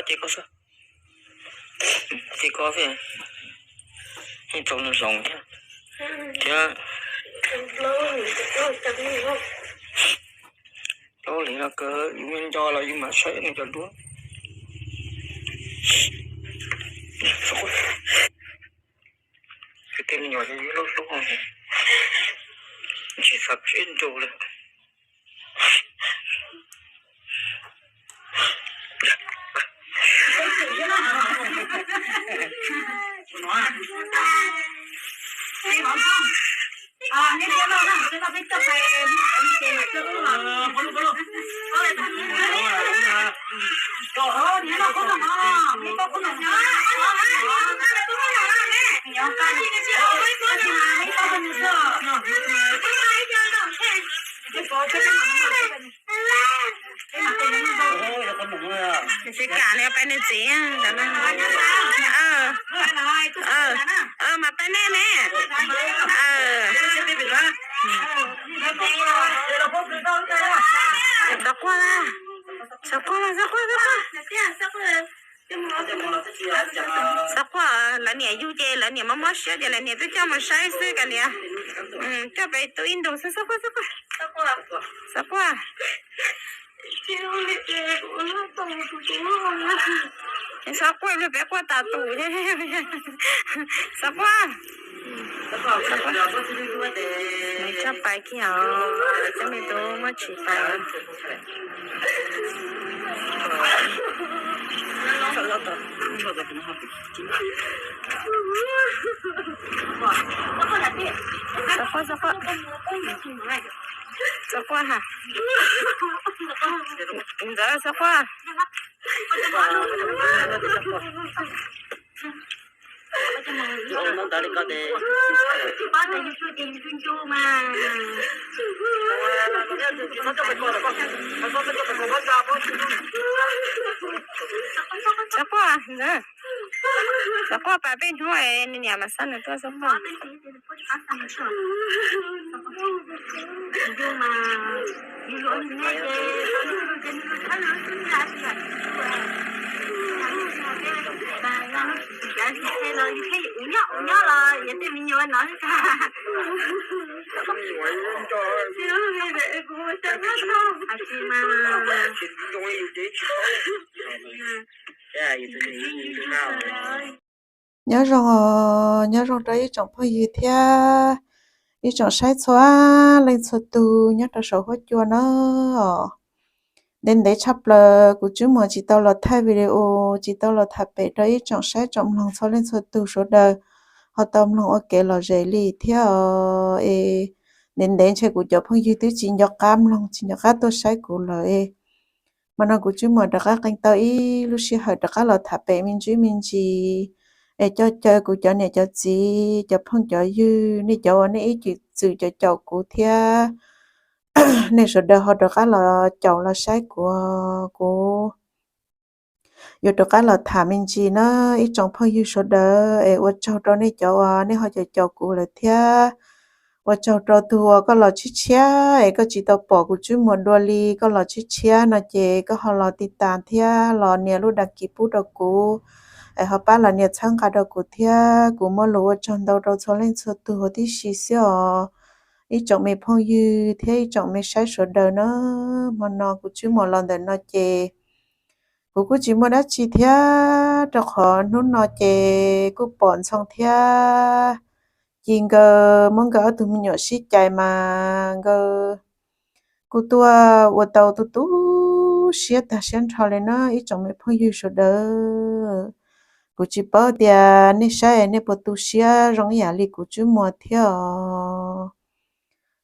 Ces koj, ces koj yeej tau nws hloov thiab, thiab plaub hlis no kawg, yus nco los yus mam saib nws cov duab. Tej me nyuam yus hlub hlub, tsis xav tseb nrau li. Tsis kam li, pab nws txiv. Mas pab nej ne. Xov quaj, xov quaj, xov quaj, xov quaj. Xov quaj, lawv niam yug ces lawv niam mob mob siab ces lawv niam twb coj mus saib xwb kav liam. Coj pem tus ib ntus xwb, xov quaj, xov quaj, xov quaj. Xov quaj li peb quaj tas tus. Xov quaj, xov quaj. Nws tshaj pais kiag os, coj me tub muaj tsis pais. Xov quaj, xov quaj, xov quaj ha. Ntxawm, xov quaj. Xov quaj, xov quaj, pas peb hnub nws niam mas xa nws tuaj, xov quaj. Nyob zoo, nyob zoo rau ib tsoom phooj ywg thiab ib tsoom saib txhua leej txhua tus nyob rau saum huab cua na. Ntev ntev tshaj plaws kuv Tswb Muas tsis tau los thaij video, tsis tau los tham pem rau ib tsoom saib tsoom mloog txhua leej txhua tus sawv daws ho tau mloog ua kev lom zem li thiab os. Es ntev ntev ntshe kuv cov phooj ywg twb tsis nco qab mloog, tsis nco qab tuaj saib kuv lawm es hmo no kuv Tswb Muas rov qab qee tau ib lub sij hawm rov qab los tham pem me ntsis me ntsis, es coj caw kuv cov niam cov txiv, cov phooj cov ywg, nej cov uas nej ib txwm caum caum kuv thiab nej sawv daws ho rov qab los caum los saib kuv, kuv yuav rov qab los tham me ntsis na ib tsoom phooj ywg sawv daws. Es ua tsaug rau nej cov uas nej ho caum caum kuv lawm thiab ua tsaug rau tus uas koj los tshiab tshiab es koj tsis tau pom kuv Tswb Muas dua li, koj los tshiab tshiab no ces koj ho los tiv tas thiab los nias lub dag kis pub rau kuv, es ho pab los nias txhawb nqa rau kuv thiab. Kuv muaj lus ua tsaug ntau rau txhua leej txhua tus huv tib si xwb os, ib tsoom me phooj ywg thiab ib tsoom me saib sawv daws na. Hmo no kuv Tswb Muas los ntawm no ces kuv kuj tsis muaj dab tsi thiab, rau qhov hnub no ces kuj pom Ntxhoo thiab Ci nkawd muab nkawd ob tug me nyuam sib cais mas nkawd kuj tuaj ua tau tu tu siab tag siab nrho li na ib tsoom me phooj ywg sawv daws. Kuv tsis paub tias nej saib nej puas tu siab zoo ib yam li kuv Tswb Muas thiab os.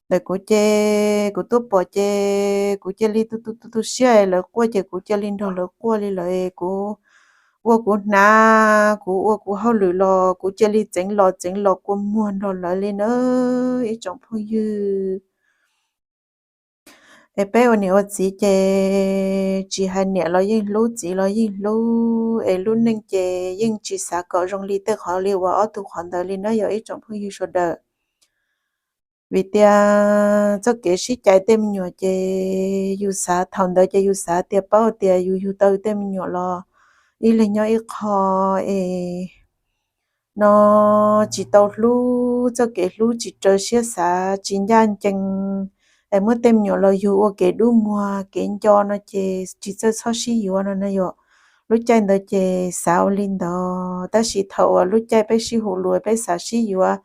Ntawm kuv ces kuv tuaj pom ces kuv cia li tu tu tu tu siab, lawv quaj ces kuv cia li nrog lawv quaj li lawm. Kuv ua kuv hnav, kuv ua kuv hauj lwm los kuv cia li txeev los txeev los kua muag nrog lawv li na ib tsoom phooj ywg. Es peb ua niam ua txiv ces tsis hais niam los yeej hlub, txiv los yeej hlub, es lub neej ces yeej tsis xav kom zoo li tej qhov li uas ob tug qhov ntawd li na yog ib tsoom phooj ywg sawv daws. Vim tias txoj kev sib cais tej me nyuam ces yus xav thaum ntawd ces yus xav tias paub tias yus yug tau tej me nyuam los ib leeg nyob ib qho es no tsis tau hlub, txoj kev hlub tsis raws siab xav, tsis ncaj ncees, es muab tej me nyuam los yug ua kev dub muag kev nco no ces tsis txawj txhob sib yuav no na yom. Lub caij ntawd ces xav ua li ntawd, tab sis thaum uas lub caij peb sib hu lus peb xav sib yuav,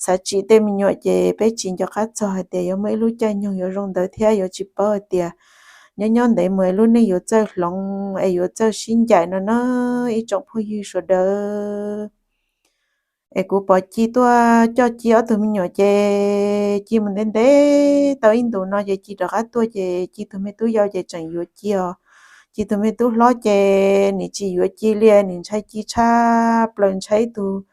xav tsim tej me nyuam ces peb tsis nco qab txog hais tias yuav muaj ib lub caij nyoog yuav zoo ntawd thiab yuav tsis paub hais tias nyob nyob ntev mus es lub neej yuav txawj hloov es yuav txawj sib ncaim no na ib tsoom phooj ywg sawv daws. Es kuv pom Ci tuaj coj Ci ob tug me nyuam ces Ci mus ntev ntev tau ib ntus no ces Ci rov qab tuaj ces Ci tus me tub yau ces tseem yuav Ci os. Ci tus me tub hlob ces nim tsis yuav Ci li, nim ntshai Ci tshaj plaws, ntshai ib tug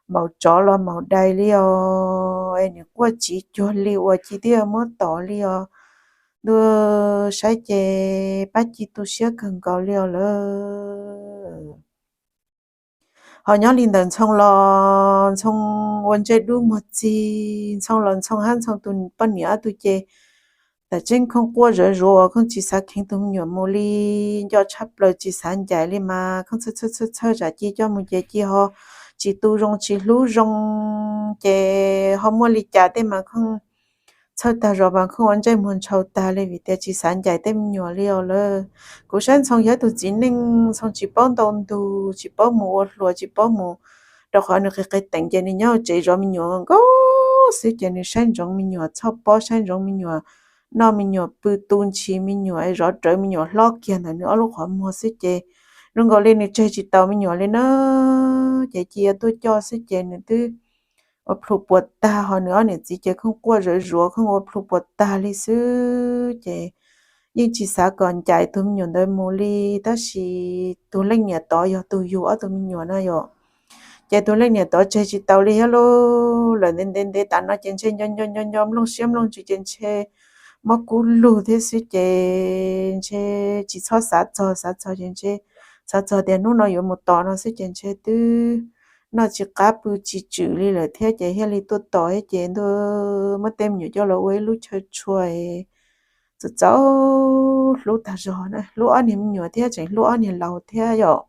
maum tsov los maum dais li os, es nim quaj tsiv cuag li uas Ci twb yuav muab tom li os. Ntuj, saib ces pab Ci tu siab kawg nkaus li os lawm. Ho nyob li ntawm Ntxhoo los Ntxhoo ua ntsej dub muag txig, Ntxhoo los Ntxhoo hab Ntxhoo tus poj niam ob tug ces tam tseeb Khooj quaj zawv zuav uas Khooj tsis xav kheev tus me nyuam mus li, nco tshaj plaws tsis xav ncaim li mas Khooj txhawj txhawj txhawj txhawj tsam Ci coj mus ces Ci ho tsis tu zoo tsis hlub zoo, ces ho muaj li cas tej mas Khooj txhawj tag zog mas Khooj ua ntsej muag ntshau tag li vim tias tsis xav ncaim tej me nyuam li os lawm. Kuv saib Ntxhoo yog ib tug txiv neej Ntxhoo tsis paub ntau ntug, tsis paub mus ua hluas, tsis paub mus, rau qhov nws qiv qiv teem ces nws nyob tsev zov me nyuam nkaus xwb ces nws saib ntsoov me nyuam txhoj pob, saib ntsoov me nyuam noj me nyuam pw, tu ntshis me nyuam, zov rawv me nyuam hlob kiag ntawm nws ob lub qhov muag xwb ces zoo nkaus li nws tseg tsis taus me nyuam li na. Ces Ci yuav tuaj coj xwb ces nws twb ua plhu puas tag, ho nws ob niam txiv ces Khooj quaj zawv zuav, Khooj ua plhu puas tag li xwb ces yeej tsis xav kom ncaim tus me nyuam ntawd mus li. Tab sis tus leej niam tod yog tus yug ob tug me nyuam na yom, ces tus leej niam tod tseg tsis taus li thiab lauj. Lawm ntev ntev ntev tas no ces ntshe nco nco nco nco nplooj siab nplooj ntsws ces ntshe mob kub lug thiab xwb ces ntshe tsis txhob xav txog, xav txog ces ntshe xav txog tias hnub no yuav mus tos no xwb ces ntshe twb noj tsis qab pw tsis tswm li lawm thiab ces thiaj li tuaj tos thiab ces ntuj, muab tej me nyuam coj los ua ib lub chaw tshua, txaus txaus hlub tag zog na, hlub ob niag me nyuam thiab tseem hlub ob niag laus thiab yom.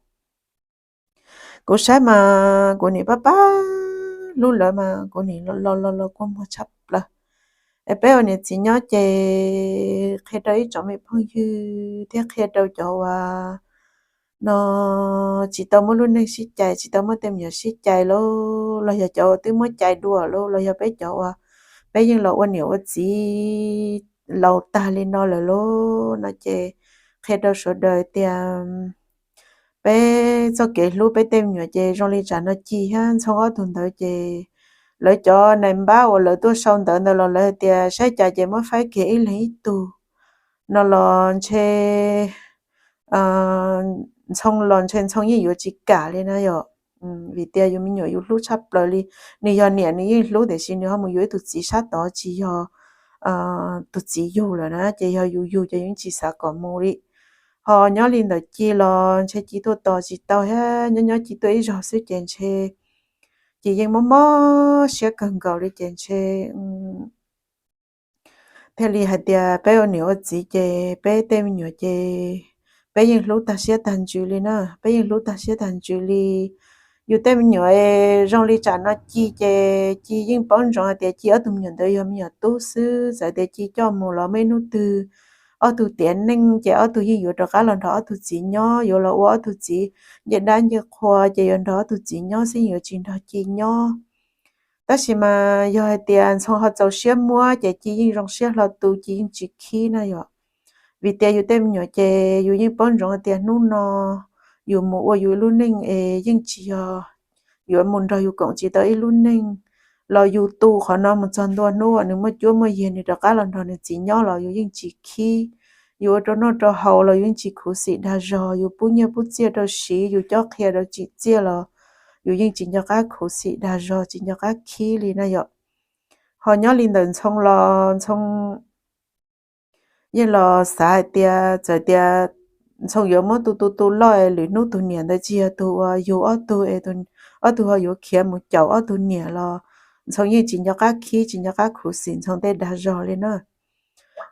Kuv saib mas kuv nim pab pab hlub lawv mas kuv nim los los los kua muag tshaj plaws. Es peb ua niam txiv nyob ces qhia rau ib tsoom me phooj ywg thiab qhia rau cov uas no tsis tau muab lub neej sib cais, tsis tau muab tej me nyuam sib cais lauj, los yog cov uas twb muab cais dua lauj, los yog peb cov uas peb yeej los ua niam ua txiv laus tag li no lawm lauj no ces qhia rau sawv daws tias peb txoj kev hlub peb tej me nyuam ces zoo li tsam no Ci thiab Ntxhoo ob tug ntawd ces lawv cov nais npab uas lawv tuaj sau ntawv ntawd los lawv hais tias saib cas ces muab faib kiag ib leeg ib tug no los ntshe Ntxhoo los ntshe Ntxhoo yeej yuav tsis kam li na yom. Vim tias yus me nyuam yus hlub tshaj plaws li, nws yog niam nws yeej hlub tiam sis nws ho mus yuav ib tug txiv sab tod tsis yog tus txiv yug lawm na ces yog yus yug ces yus yeej tsis xav kom mus li. Ho nyob li ntawm Ci los ntshe Ci tuaj tos tsis tau thiab, nyob nyob Ci tuaj ib zaug xwb ces ntshe Ci yeej mob mob siab kawg nkaus li ces ntshe thiaj li hais tias peb ua niam ua txiv ces peb tej me nyuam ces peb yeej hlub tag siab tag ntsws li na, peb yeej hlub tag siab tag ntsws li. Yus tej me nyuam zoo li tsam no Ci ces Ci yeej paub ntsoov hais tias Ci ob tug me nyuam ntawd yog me nyuam tub xwb, txawm tias Ci coj mus los muaj ib hnub twg ob tug tiav neej ces ob tug yeej yuav rov qab los nrog ob tug txiv nyob, yuav los ua ob tug txiv ncej dab ncej qhua ces yuav nrog ob tug txiv nyob xwb, yuav tsis nrog Ci nyob. Tab sis mas yog hais tias Ntxhoo ho txaus siab muab ces Ci yeej zoo siab hlo tu, Ci yeej tsis khib na yom. Vim tias yus tej me nyuam ces yus yeej paub ntsoov tias hnub no yus mus ua yus lub neej es yeej tsis yog yuav mus nrog yus koom tsis tau ib lub neej, los yus tu qhov no mus txog ntua hnub uas nws muaj cuab muaj yig nws rov qab los nrog nws txiv nyob los yus yeej tsis khib. Yus ua rau noj rau haus los yus yeej tsis khuv xim dag zog, yus pub nyiaj pub txiaj rau siv, yus cob qhia rau tsim txiaj los yus yeej tsis nco qab khuv xim dag zog, tsis nco qab khib li na yom. Ho nyob li ntawm Ntxhoo los Ntxhoo yeej los xav hais tias txawm tias Ntxhoo yuav muab tu tu tu loj es lwm hnub tus niam ntawd tsis yog tus uas yug ob tug es ob tug ho yuav khiav mus caum ob tug niam los Ntxhoo yeej tsis nco qab khib, tsis nco qab khuv xim Ntxhoo tej dag zog li na.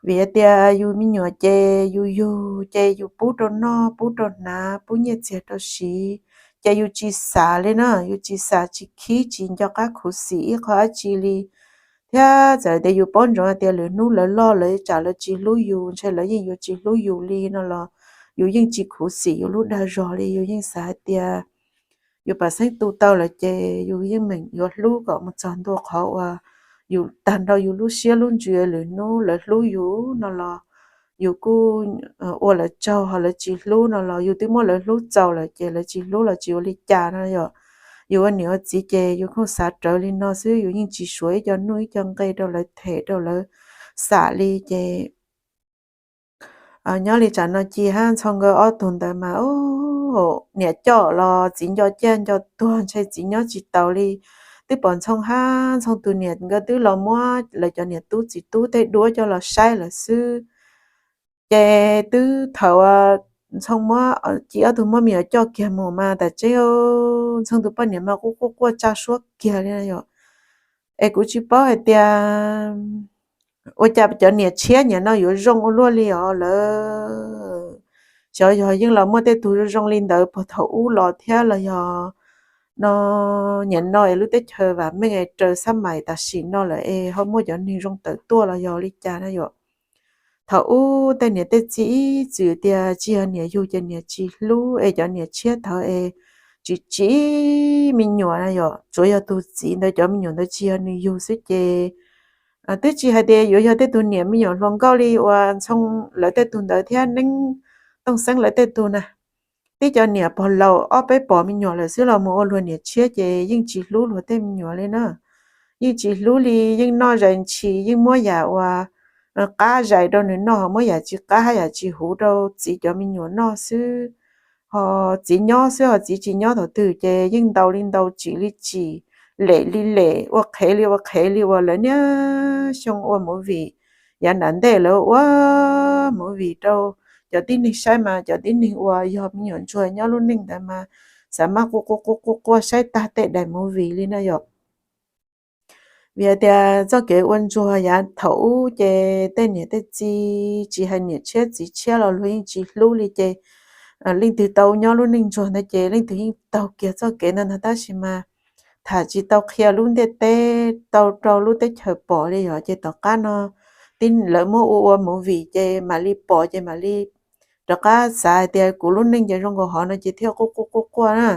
Vim tias yus me nyuam ces yus yug ces yus pub rau noj pub rau hnav pub nyiaj txiag rau siv, ces yus tsis xav li na, yus tsis xav tsis khib tsis nco qab khuv xim ib qho dab tsi li. Thiab txawm tias yus paub ntsoov hais tias lwm hnub lawv loj lawv tsam lawv tsis hlub yus, ntshe lawv yeej yuav tsis hlub yus li no los yus yeej tsis khuv xim yus lub dag zog li. Yus yeej xav hais tias yus pam xeeb tu tau lawm ces yus yeej meem yuav hlub kom mus txog ntua qhov uas yus tag nrho yus lub siab lub ntsws, lwm hnub lawv hlub yus no los yus kuj ua lawv tsaug, ho lawv tsis hlub no los yus twb muab lawv hlub txaus lawm ces lawv tsis hlub los tsis ua li cas no yom. Yus ua niam ua txiv ces yus kuj xav rawv li no xwb, yus yeej tsis suav ib co nuj ib co nqe rau lawv them rau lawv xam li ces nyob li tsam no Ci hab Ntxhoo nkawd ob tug ntawd mas niam coj los txiv nco ciaj nco tuag, ntshe txiv nyob tsis taus li. Twb pom Ntxhoo hab Ntxhoo tus niam nkawd twb los muab lawv cov niam tub txiv tub tej duab coj los saib lawm xwb. Ces twb thaum Ntxhoo muab, Ci ob tug muab me nyuam coj kiag mus mas tas tseeb Ntxhoo tus poj niam mas quaj quaj quaj tsa suab kiag li yom. Es kuv tsis paub hais tias ua cas cov niam tshiab niam no yuav zoo ua luaj li os lawm. Xyov yog yeej los muaj tej tug zoo zoo li ntawd puag thaum ub los thiab los yog no niam no es lub teb chaws vam meej es raws xab mais tam sim no lawm es ho muaj cov neeg zoo tawm tuaj los yog li cas na yom. Thaum ub tej niam tej txiv ib txwm tias tsis yog niam yug ces niam tsis hlub es cov niam tshiab thaud es tsis tsim me nyuam na yom, tsuav yog tus txiv ntawd cov me nyuam ntawd tsis yog nws yug xwb ces twb tsis hais tias yuav yog tej tug niam me nyuam hluas nkauj li uas Ntxhoo lawv tej tug ntawd thiab Neeb Tooj Xeeb lawv tej tug na. Tib cov niam pog laus ob peb pom me nyuam lawm xwb los mus ua luag niam tshiab ces yeej tsis hlub luag tej me nyuam li na. Yeej tsis hlub li, yeej noj zais ntshis, yeej muab yam uas qab zais rau nws noj, ho muab yam tsis qab hab yam tsis huv rau txiv cov me nyuam noj xwb. Ho txiv nyob xwb, ho txiv tsis nyob thaum twg ces yeej ntaus li ntaus, tsim li tsim, lem li lem, ua qhev li ua qhev li uas lawv niaj xyoo ua movie. Yav nram ntej lawv ua movie rau cov tib neeg saib mas cov tib neeg uas yog me nyuam ntsuag nyob lub neej ntawd mas xav mas quaj quaj quaj quaj quaj saib tag tej daim movie li na yom. Vim hais tias txoj kev ua ntsuag yav thaum ub ces tej niam tej txiv tsis hais niam tshiab txiv tshiab los luag yeej tsis hlub li ces leej twg tau nyob lub neej ntsuag ntawd ces leej twg yeej taug kiag txoj kev ntawd ntag, tab sis mas tham tsis tau qhia lub ntiaj teb tau rau lub teb chaws pom li yom. Ces tom qab no tib lawv muab ua ua movie ces mam li pom ces mam li rov qab xav hais tias kuv lub neej ces zoo nkaus hov no ces thiaj quaj quaj quaj quaj na.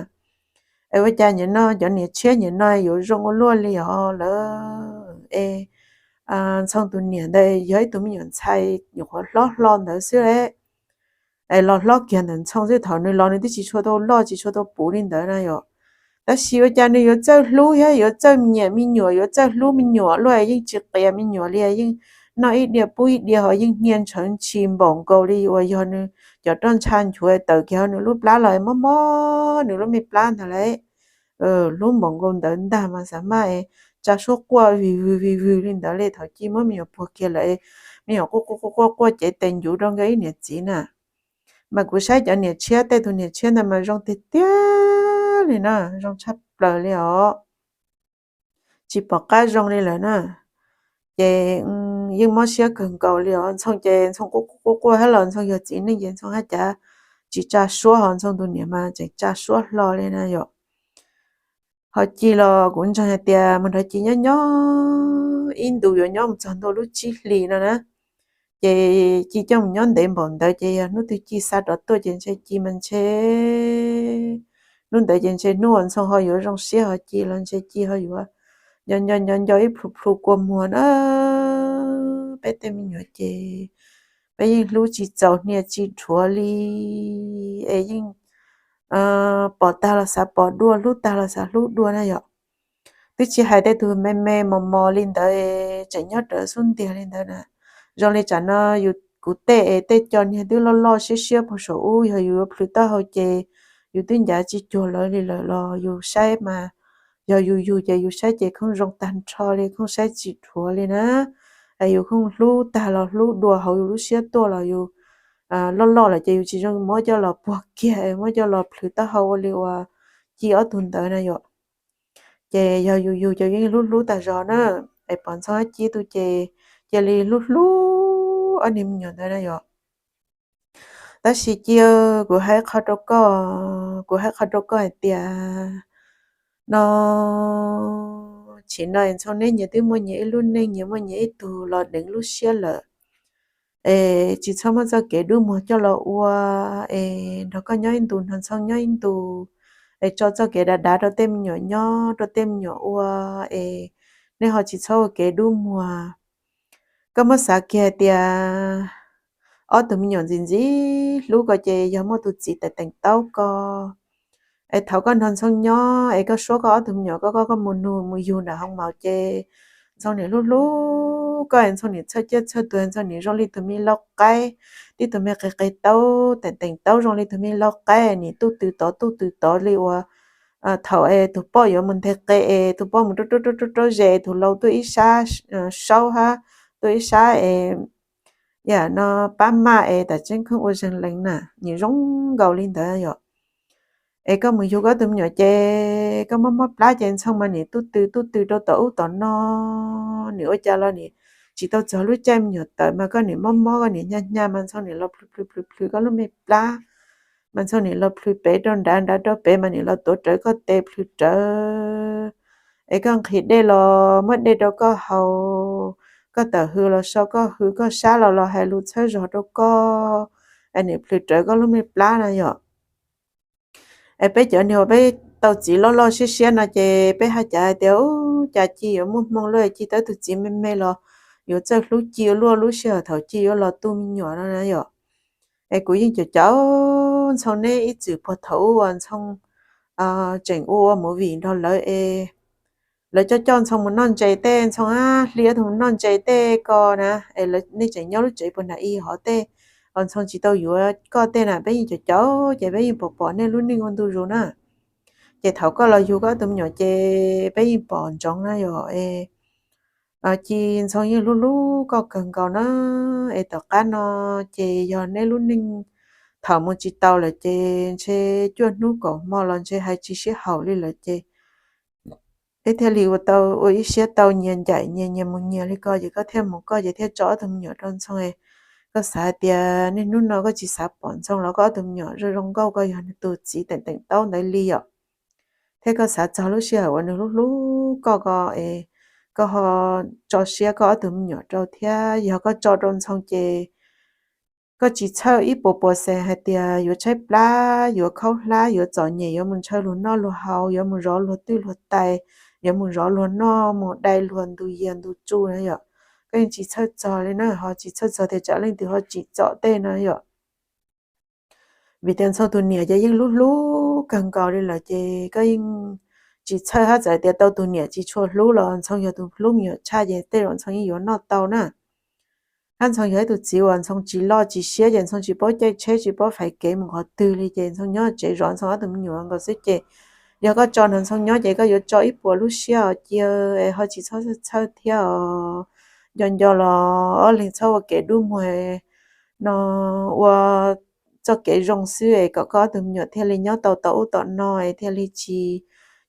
Es ua cas niam no cov niam tshiab niam no yuav zoo ua luaj li os lawm es Ntxhoo tus niam ntawd yog ib tug me nyuam ntxhais nyuam qhuav hlob hlo ntawd xwb le. Es los hlob kiag ntawm Ntxhoo xwb, thaum nws los nws twb tsis tshua tau loj tsis tshua tau puv li ntawd na yom. Tab sis ua cas nws yuav txawj hlub thiab yuav txawj nyiam me nyuam, yuav txawj hlub me nyuam luaj, yeej tsis qias me nyuam li, yeej noj ib diav pub ib diav, ho yeej hnia ntshawv ntshis npaum nkaus li uas yog nws cov roj ntsha nchuav tawm kiag hauv nws lub plab los mob mob nws lub me plab ntag lauj. Hlub npaum nkaus ntawd ntag mas xav mas tsa suab quaj vig vwg vig vwg li ntawd li. Thaum Ci muab me nyuam puag kiag lawm, me nyuam quaj quaj quaj quaj cev tes ncuv rau nkawd ib niam txiv na. Mas kuv saib cov niam tshiab, tej tus niam tshiab ntawd mas zoo tiag tiag li na, zoo tshaj plaws li os. Tsis pom qab zoo li lawm na. Ces yeej mob siab kawg nkaus li os. Ntxhoo ces Ntxhoo quaj quaj quaj hab los Ntxhoo yog txiv neej ces Ntxhoo haj cav tsis tsa suab, ho Ntxhoo tus niam mas tseem tsa suab hlo li na yom. Ho Ci los kuv ntseeg hais tias mus nrog Ci nyob nyob ib ntus yuav nyob mus txog ntua lub tsib hlis no na. Ces Ci coj mus nyob ntev npaum ntawd ces yog hnub twg Ci xa rov tuaj ces ntshe Ci mas ntshe hnub ntawd ces ntshe hnub uas Ntxhoo ho yuav zoo siab, ho Ci los ntshe Ci ho yuav nco nco nco nco ib plhu plhu kua muag na. Peb tej me nyuam ces peb yeej hlub tsis txaus hnia tsis dhuav li, es yeej pom tag los xav pom dua, hlub tag los xav hlub dua na yom. Twb tsis hais tej tus me me mos mos li ntawd tseem nyob rawv xub ntiag li ntawd na. Zoo li tsam no yus kuv tej es tej co niag twb loj loj siab siab puag saum ub, yog yus yuav plhws taub hau ces yus twb ncav tsis cuag lawv li lawm los yus saib mas, yog yus yug ces yus saib ces khooj zoo tag nrho li, khooj saib tsis dhuav li na. Yus khooj hlub tag los hlub dua hauv yus lub siab tuaj los yus loj loj lawm ces yus tsis zoo muab coj los puag kiag, muab coj los plhws taub hau ua li uas Ci ob tug ntawd na yom. Ces yog yus yug ces yeej hlub hlub tag zog na. Es pom Ntxhoo hab Ci tus ces cia li hlub hlub ob niag me nyuam ntawd na yom. Tab sis Ci, kuv hais qhov rau koj, kuv hais qhov rau koj hais tias no, tsim no Ntxhoo neb nyias twb muaj nyias ib lub neej, nyias muaj nyias ib tug los deev lub siab lawm, es tsis txhob muab txoj kev dub muag coj los ua, es nrog koj nyob ib ntus, nrog Ntxhoo nyob ib ntus, es tso txoj kev dav dav rau tej me nyuam nyob, rau tej me nyuam ua, es neb ho tsis txhob ua kev dub muag. Koj muab xav kiag hais tias ob tug me nyuam ntxim ntxim hlub ko ces yog muaj tus txiv teem teem taub ko. Es thaum koj nrog Ntxhoo nyob es koj suab koj ob tug me nyuam ko, koj, koj mus nug mus yug nram hoo maum ces Ntxhoo nim hlub hlub koj, Ntxhoo nim txhawj ciaj txhawj tuag, Ntxhoo nim zoo li tus me lau qaib, tib tug me qe qe taub, teem teem taub zoo li tus me lau qaib, nim tuj tw tod tuj tw tod li uas thaum es tus poj yuav mus nteg qe es tus poj mus rau rau rau rau ze, tus lau tuaj ib sab saub hab, tuaj ib sab es yam no pab maj es tam tseeb kheej ua zeeg lees na, nim zoo nkaus li ntawd yom. Es koj mus yug koj tug me nyuam ces koj mob mob plab ces Ntxhoo mas nim tuj tw tuj tw rau tom ub tom no, nim ua cas los nim tsis tau txog lub caij me nyuam tawm mas koj nim mob mob, koj nim hnyav hnyav mas Ntxhoo nim los plhws plhws plhws plhws koj lub me plab, mas Ntxhoo nim los plhws pem rau nrad, nrad rau pem mas nim los tuav rawv koj tes plhws rawv. Es koj nqhis dej los muab dej rau koj haus, koj tawm hws los so koj hws, koj sab los los hais lus txhawb zog rau koj, es nim plhws rawv koj lub me plab na yom. Es peb cov niag uas peb tau txiv loj loj siab siab no ces peb haj cav hais tias ub, cas Ci yuav muaj hmoo luaj, Ci tau tug txiv me me los yuav txawj hlub Ci ua luaj lub sij hawm thaum Ci yuav los tu me nyuam no na yom. Es kuv yeej caum caum Ntxhoo neb ib txwm puag thaum ub uas Ntxhoo tseem ua ua movie nrog lawv es lawv coj coj Ntxhoo mus noj ntses tej, Ntxhoo hab Hli ob tug mus noj ntses tej ko na, es nej tseem nyob lub tsev puag nram ib hov tej, os Ntxhoo tsis tau yuav koj tej na, peb yeej caum caum ces peb yeej pom pom nej lub neej ua ntu zus na. Ces thaum koj los yug koj ob tug me nyuam ces peb yeej pom ntsoov na yom. Es Ci, Ntxhoo yeej hlub hlub koj kawg nkaus na. Es tom qab no ces yog neb lub neej thaum mus tsis tau lawm ces ntshe cuaj hnub kaum hmo los ntshe hais tsis sib haum li lawm ces peb thiaj li ua tau ua ib siab tau nyias ncaim nyias, nyias mus nyias li ko ces koj thiaj mus koj ces thiaj tso ob tug me nyuam rau Ntxhoo. Koj xav hais tias niaj hnub no koj tsis xav pom Ntxhoo los koj ob tug me nyuam zoo zoo nkauj, koj yog nws tus txiv teem teem taub ntawd li yom. Thiab koj xav txog lub sij hawm uas nws hlub hlub koj ko es koj ho tso siab koj ob tug me nyuam rau thiab. Yog koj tso rau Ntxhoo ces koj tsis txhawj ib puas puas xees hais tias yuav tshaib plab, yuav khaub hlab, yuav txom nyem, yuav mus ntshaw luag noj luag haus, yuav mus zov luag twj luag tais, yuav mus zov luag noj, mus dai luag ntu yias ntu tsu na yom. Koj yeej tsis txhawj txog li na, ho tsis txhawj txog tias tsam leej twg ho tsim txom tej no yom. Vim tias Ntxhoo tus niam ces yeej hlub hlub kawg nkaus li lawm ces koj yeej tsis txhawj hab. Txawm tias tau tus niam tsis tshua hlub los Ntxhoo yog tus hlub me nyuam tshaj ces tej zaum Ntxhoo yeej yuav noj tau na. Hab Ntxhoo yog ib tug txiv uas Ntxhoo tsis loj tsis siab ces Ntxhoo tsis paub caij tsheb tsis paub fais kev mus qhov twg li ces Ntxhoo nyob tsev zov Ntxhoo ob tug me nyuam nkaus xwb ces yog koj tso nrog Ntxhoo nyob ces koj yuav tso ib puas lub siab os Ci, es ho tsis txhob txhawj thiab os. Nco nco los ob leeg txhob ua kev dub muag no, ua txoj kev zoo xwb es kom koj ob tug me nyuam thiaj li nyob tau tom ub tom no es thiaj li tsis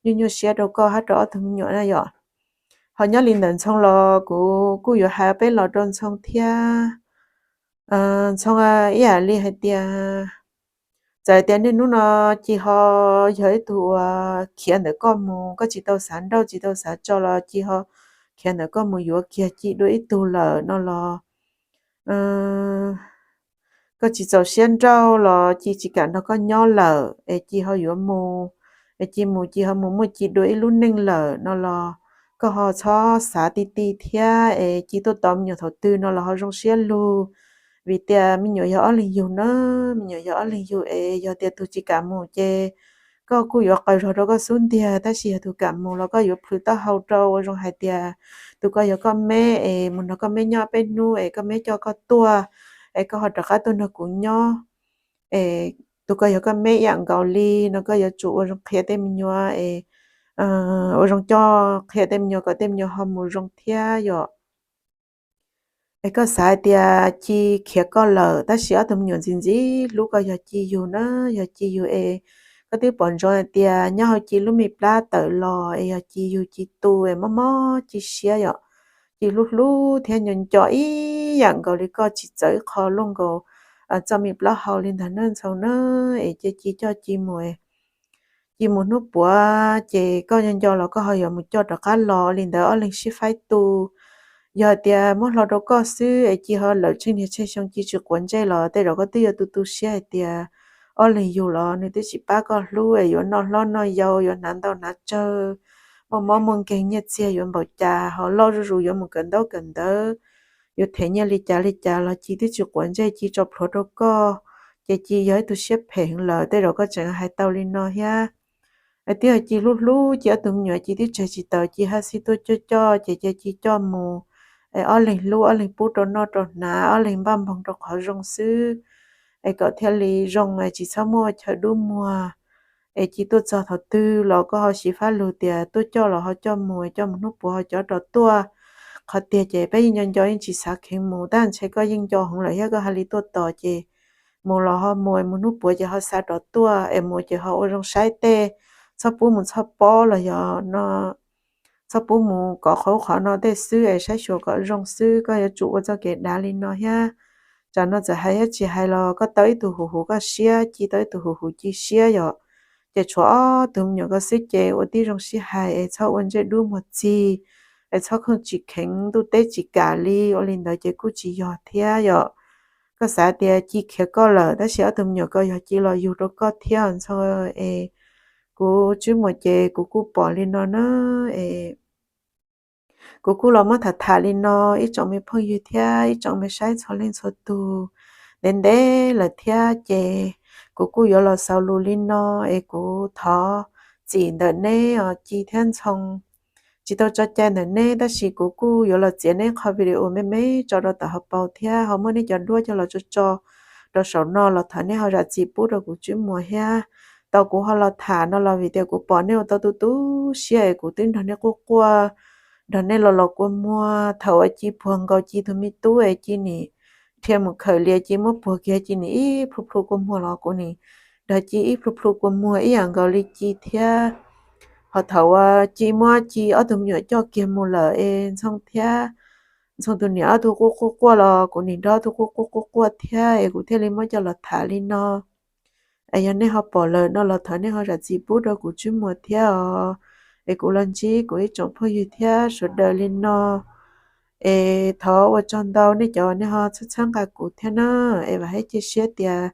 nyuaj nyuaj siab rau koj hab rau ob tug me nyuam na yom. Ho nyob li ntawm Ntxhoo los kuv kuj yuav hais peb los rau Ntxhoo thiab. Ntxhoo ib yam li hais tias txawm tias niaj hnub no Ci ho yog ib tug uas khiav ntawm koj mus, koj tsis tau xav nrauj tsis tau xav tso los Ci ho khiav ntawm koj mus yuav kiag Ci dua ib tug lawm no los koj tsis txaus siab nrauj los Ci tsis kam nrog koj nyob lawm es Ci ho yuav mus, es Ci mus Ci ho mus muaj Ci dua ib lub neej lawm no los koj ho txhob xav ti ti thiab es Ci tuaj tos me nyuam thaum twg no los ho zoo siab lug. Vim tias me nyuam yog ob leeg yug na, me nyuam yog ob leeg yug es yog tias tus tsis kam mus ces koj kuj yuav qaws zog rau koj xub ntiag, tab sis yog tus kam mus los koj yuav plhws taub hau rau ua zoo hais tias tus ko yog koj meb es mus nrog koj meb nyob peb hnub es koj meb coj koj tuaj es koj ho rov qab tuaj nrog kuv nyob. Es tus ko yog koj meb ib yam nkaus li no koj yuav tsum ua zoo qhia tej me nyuam es ua zoo coj qhia tej me nyuam kom tej me nyuam ho mus zoo thiab yom. Es koj xav hais tias Ci khiav koj lawm tab sis ob tug me nyuam ntxim ntxim hlub koj yog Ci yug na, yog Ci yug es koj twb pom ntsoov hais tias nyob hauv Ci lub me plab tawm los es yog Ci yug Ci tu es mob mob Ci siab yom. Ci hlub hlub thiab nco nco ib ib yam nkaus li koj tsis txawv ib qho luaj nkaus txoj me plaub hau li ntag nawb Ntxhoo na. Es cia Ci coj Ci mus, Ci mus hnub puav ces koj nco nco los koj ho yuav mus coj rov qab los li ntawd ob leeg sib faib tu. Yog hais tias muab hlo rau koj xwb es Ci ho lawm tsheej niag tsheej xyoo Ci tsis quav ntsej los tej zaum koj twb yuav tu tu siab hais tias ob leeg yug los nws twb tsis pab koj hlub es yuav noj hlob noj yau, yuav hnav ntau hnav tsawg, muaj mob muaj nkeeg nyiaj txiag yuav npaum cas, ho loj zuj zus yuav mus kawm ntaub kawm ntawv, yuav them nyiaj li cas li cas los Ci twb tsis quav ntsej, Ci tso plhuav rau koj, ces Ci yog ib tug siab phem heev lawm tej zaum koj tseem hais tau li no thiab. Es twb yog Ci hlub hlub Ci ob tug me nyuam Ci twb tseg tsis taus Ci haj xib tuaj coj coj ces cia Ci coj mus. Es ob leeg hlub ob leeg pub rau noj rau hnav ob leeg npaj npoog rau qhov zoo xwb, es kom thiaj li zoo es tsis txhob muaj chaw dub muag. Es Ci tuaj txog thaum twg los koj ho siv fab lug tias tuaj coj los ho coj mus, coj mus hnub puav ho coj rov tuaj. Qhov tiag ces peb yeej nco nco yeej tsis xav kheev mus tab ntshe koj yeej nco heev lawm thiab koj hais li tuaj tos ces mus los ho mus, mus hnub puav ces ho xa rov tuaj, es mus ces ho ua zoo saib tej, txhob pub mus txhoj pob los yog no, txhob pub mus kov qhov ub qhov no tej xwb es saib xyuas kom zoo xwb, koj yuav tsum ua txoj kev dav li no thiab. Tsam no txawm hais thiab tsis hais los koj tau ib tug huv huv koj siab, Ci tau ib tug huv huv Ci siab yom. Ces tshuav ob tug me nyuam ko xwb ces ua tib zoo sib hais es txhob ua ntsej dub muag txig, es txhob khooj tsis kheev ntuj teb tsis kam li, ua li ntawd ces kuj tsis yog thiab yom. Koj xav tias Ci khiav koj lawm tab sis ob tug me nyuam ko yog Ci los yug rau koj thiab Ntxhoo. Es kuv Tswb Muas ces kuv kuj pom li no na, es kuv kuj los muab tham tham li no ib tsoom me phooj ywg thiab ib tsoom me saib txhua leej txhua tus. Ntev ntev lawm thiab ces kuv kuj yuav los xaus lus li no es kuv thov txim ntawm neb os Ci thiab Ntxhoo. Tsis tau tso cai ntawm neb tab sis kuv kuj yuav los txiav neb qho video me me tso rau tom hauv paus thiab ho muab neb cov duab coj los tso tso rau saum no los thov neb ho zam txim pub rau kuv Tswb Muas thiab. Tau kuv ho los tham no los vim tias kuv pom nej ua tau tu tu siab es kuv twb nrog nej quaj quaj, nrog nej los los kua muag. Thaum uas Ci puag nkaus Ci tus me tub es Ci nim dhia mus khawm lias Ci muab puag kiag Ci nim ib plhu plhu kua muag los kuv nim nrog Ci ib plhu plhu kua muag ib yam nkaus li Ci thiab. Ho thaum uas Ci muab Ci ob tug me nyuam coj kiag mus lawm es Ntxhoo thiab Ntxhoo tus niam ob tug quaj quaj quaj los kuv nim nrog ob tug quaj quaj quaj quaj thiab es kuv thiaj li muab coj los tham li no. Es yog nej ho pom lawm no los thov nej ho zam txim pub rau kuv Tswb Muas thiab os. Es kuv los ntsib kuv ib tsoom phooj ywg thiab sawv daws li no. Es thov ua tsaug ntau nej cov nej ho txhawb txhawb nqa kuv thiab na. Es vam thiab cia siab tias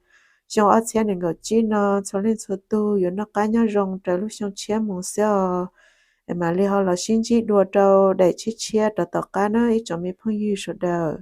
xyoo ob txhiab nees nkaum tsib no txhua leej txhua tus yuav noj qab nyob zoo raws lub xyoo tshiab mus xwb os. Es mam li ho los sib ntsib dua rau daim tshiab tshiab rau tom qab na ib tsoom me phooj ywg sawv daws.